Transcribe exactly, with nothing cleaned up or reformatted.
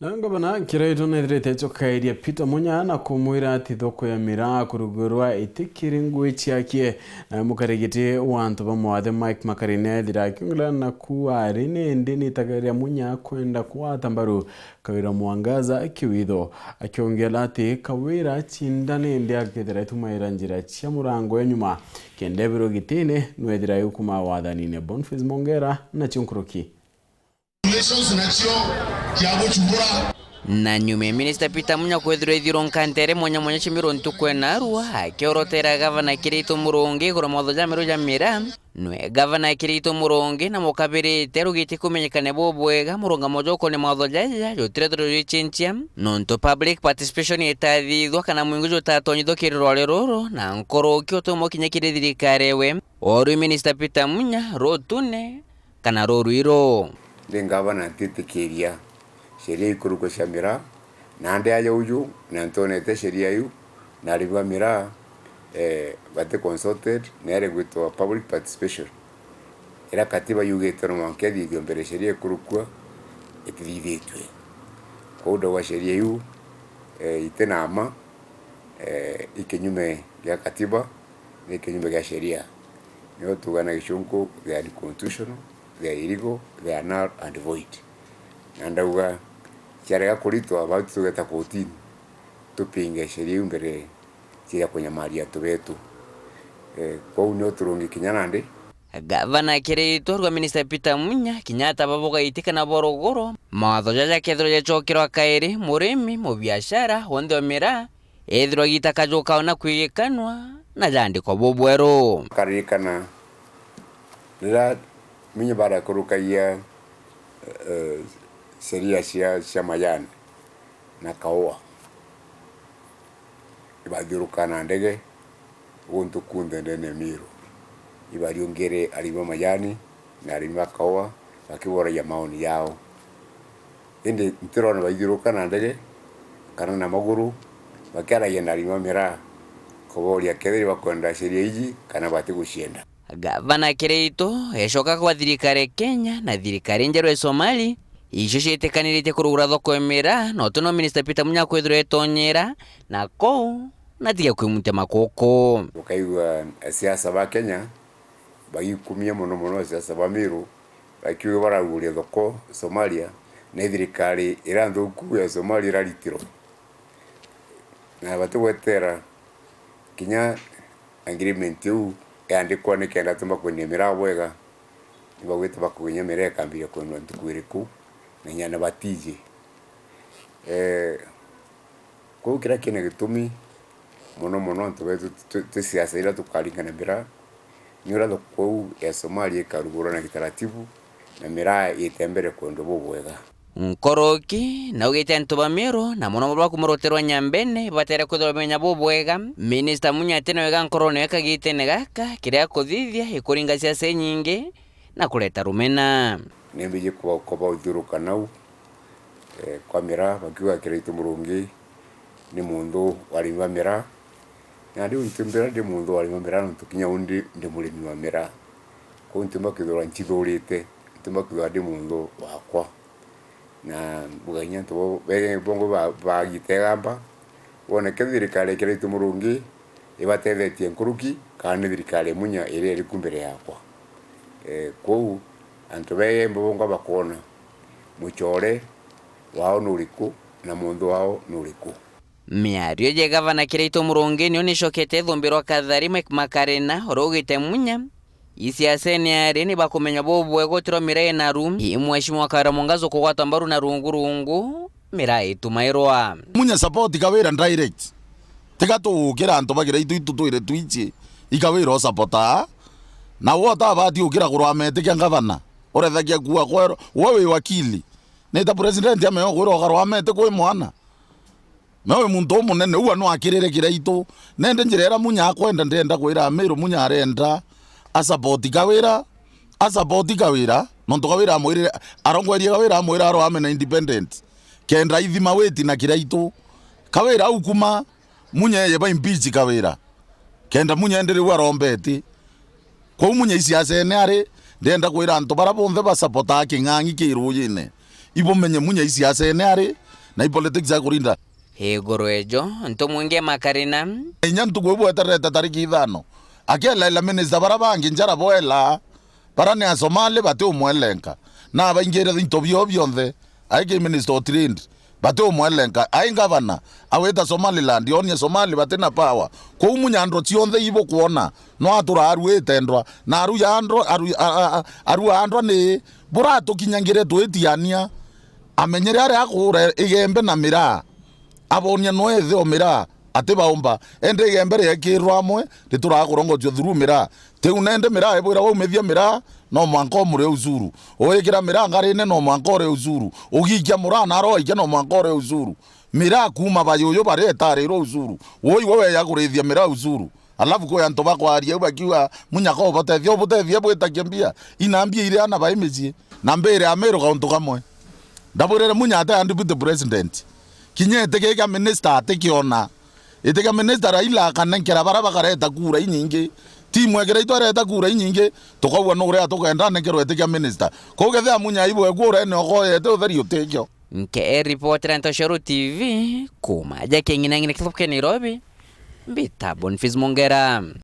Na ngavana Kiraitu nethirite acokairia Peter Munya na kumwira ati thoko ya miraa kurugurwa itikiri ngui ciakie. Na mukarigiti wa antu ba mwathe Mike Makarine ethira akiongela na kuari nindi nitagaria Munya kwenda kwata mbaru Kawira Mwangaza kiwitho. Akiongela ati Kawira cinda nindi akethira itumaira njira cia murango ya nyuma. Kenda ethirwa gitine nwethira yukuma wathanine. Boniface Mongera na cionkuruki. Relations nacio kia gucumbura. Na nyuma ya Minista Peter Munya kwithirwa ithiurunka ntere mwanya mwanya cia Miru ntuku ya narua, akiorotera gavana Kiraitu Murungi iguru mawatho ja Miru ja miraa, nwe gavana Kiraitu Murungi na mukabirite rugiti kumenyekane bubwega murungamo jwa ukoni mawatho jaja jutirethirwa jwicinchia, nontu public participation itathithwa kana mwingi jutatonyithwa kiri rwari ruru, na nkuruki utumwa kinya kiri thirikari ewe. Oru Minista Peter Munya, rutune, kana rurwiro. Ndi ngavana ntitikiria sheria ikurukwa cia miraa, na ndi aja uju, na ntonete sheria iu, na arimi ba miraa, eh, bati consulted, na yari gwitwa public participation. Ira katiba yugite no mwanka ithithio mbere sheria ikurukwa, itithithitue. Kwou ndauga sheria iu, eh, iti na ma, eh, i kinyume gia katiba, ni kinyume gia sheria. Nio tuga na gicunku, they are unconstitutional, they are illegal, they are null and void. Na ndauga, ciarega kuritwa, bau tugeta kotini, tupinge sheria iu mbere cia kunyamaria antu betu. Eh, kwou nio turungi kinya nandi. Gavana Kiraitu arua Minista Peter Munya, kinya ata babugaiti kana borogoro, mawatho jaja kethirwa jacokirwa kairi, murimi, mubiashara, wonthe wa miraa, ethirwa giita kajukao na kwigikanwa na jaandikwa bubweru. Karirikana riria Munya barakurukagia, eh, sheria cia, cia majani na kaua, ibathiuruka na ndege guntu kunthe ndene ya Miru, ibariungire arimi ba majani na arimi ba kaua bakiboragia maoni yao. Indi ntirona baithiuruka na ndege kana na maguru bakiaragia na arimi ba miraa kuboria kethira bakwenda sheria iji kana batigucienda. Gavana Kiraitu ecoka kwa thirikari ya Kenya na thirikari njeru ya Somali, icio ciitikaniritie kurugura thoko ya miraa, na utu no Minista Peter Munya akwithirwa etonyera, na kou na tiga kwimutia makuku. Ukaigua asiasa ba Kenya bagikumia mono mono asiasa ba Miru, bakiuga bararuguria thoko Somalia, na thirikari ira nthuku ya Somalia iraritirwe. Na batigwetera kinya agreement iu yandikwa nikenda tumba kwendia miraa bwega, nibagwite bakugenya miraa ikambiria kwendwa ntuku iriku, na inya na batiji. Eh, Kwou kiria kina gitumi mono mono antu betu ti, ti siasa iria tukaringana miraa, ni uria thoko iu ya Somalia ikarugurwa na gitaratibu, na miraa itembere kwendwa bubwega. Nkoroki naugite antu ba Meru, na mono mono ba kuma rutere rwa Nyambene, batere kwithirwa bamenya bubwega Minista Munya ati na wega nkorone yake gitene gaka, kiria akuthithia ikuringa siasa inyingi na kureta rumena. Nimbiji kuba, kuba uthiuruka nau, eh, kwa miraa, bakiuga Kiraitu Murungi ni muntu wa arimi ba miraa. Na riu ntiumbira ndi muntu wa arimi ba miraa, nontu kinya uu ndi, ndi murimi wa miraa. Kwou ntiumba kwithirwa ncithurite, ntiumba kwithirwa ndi muntu wakwa. Na mbuga kinya antu bo, be, bongo ba, bagite igamba, wone kethira thirikari ya Kiraitu Murungi ibatethetie nkuruki, kana ni thirikari ya Munya iria iriku mbere yakwa. Eh, kwou antu bege bongwa bakona mucore wao nuriku na muntu wao nuriku. Miario ja gavana Kiraitu Murungi nio nicokete ithumbirwa Kathari Mike Makarina, uria ugite Munya, isiasene ari ni bakumenya bubwega utiro miraa ina ru, i Mheshimiwa Kawira Mwangaza kugwatwa mbaru na rungu rungu, miraa itumairwa. Munya support Kawira direct. Tiga tugukira antu ba Kiraitu itu twire twici, i Kawira usapotaa. Na we utabati ukira kurwa metikia ngavana. Urethagia kuua kwero, we wi wakili. Nita president amenya ukwira ukarwa meti kwi mwana. Me wi muntu umunene, uu no akirire Kiraitu. Nende njira iria Munya akwenda, ndenda kwira Amiru Munya arenda a support Kawira, a support Kawira, nontu Kawira amwirire, arongwerie Kawira amwira arwame na independent. Kenda ithima witi na Kiraitu. Kawira au kuma Munya eye ba impeach Kawira. Kenda Munya ende riu arombeti. Kwou Munya isiasene ari, ndenda kwira antu bara bonthe basapotaa King'ang'i ki rujine, ibumenye Munya isiasene ari, Na i politics ya kurinda. Iguru ejo, ntumwinge Makarina. Inya ntuku iu bwetererete tariki ithano. Akielaela minister bara bangi njara boela. Bara ni Asomali bati umwelenka. Na abaingire into bio bionthe. Aiki minister o trade. Bati umwelenka. Ai ngavana. Awita Somaliland. Onie Somali bati na power. Kou munyandro cionthe ibukwona. No atura aruite ndwa. Na aru ya ndwa, aru, a, a, a, aru a ndwa ni buratukinyangire twitiania. Amenyere aria akugura igembe na miraa, abonie nwe ithe o miraa ati baumba, ende igembe riekirwa amwe rituraga kurongocua through miraa. Tiu nende miraa ibwiragwa umithia miraa, no mwanka umurie ucuru. Uikira miraa ngarine, no mwanka urie ucuru. Ugiikia muraa na aroikia, no mwanka urie ucuru. Miraa kuuma bayuyu baria itarirwe ucuru. Woi we weya kurithia miraa ucuru. Alafu kwi antu bakwaria u bakiuga, "Munya ko ubotethia, ubotethia bwitakia mbia." Ina mbia iria ana bai micii. Na mbire Amiru kauntu kamwe. Ndabwirire Munya ati a deputy president. Kinya iti kia minister atikiona. Iti kia minister Raila akanenkera bara bakareta kura inyingi. Timu ekira itu areta kura inyingi, tukaua nuria tukenda anenkerwe iti kia minister. Kou kethia Munya ibwe kuurene okoyete utheri utikio. Nke ripotera Ntoshoro T V, kuma ja king'inang'ina kithuke Nairobi, mbita Boniface Mongera.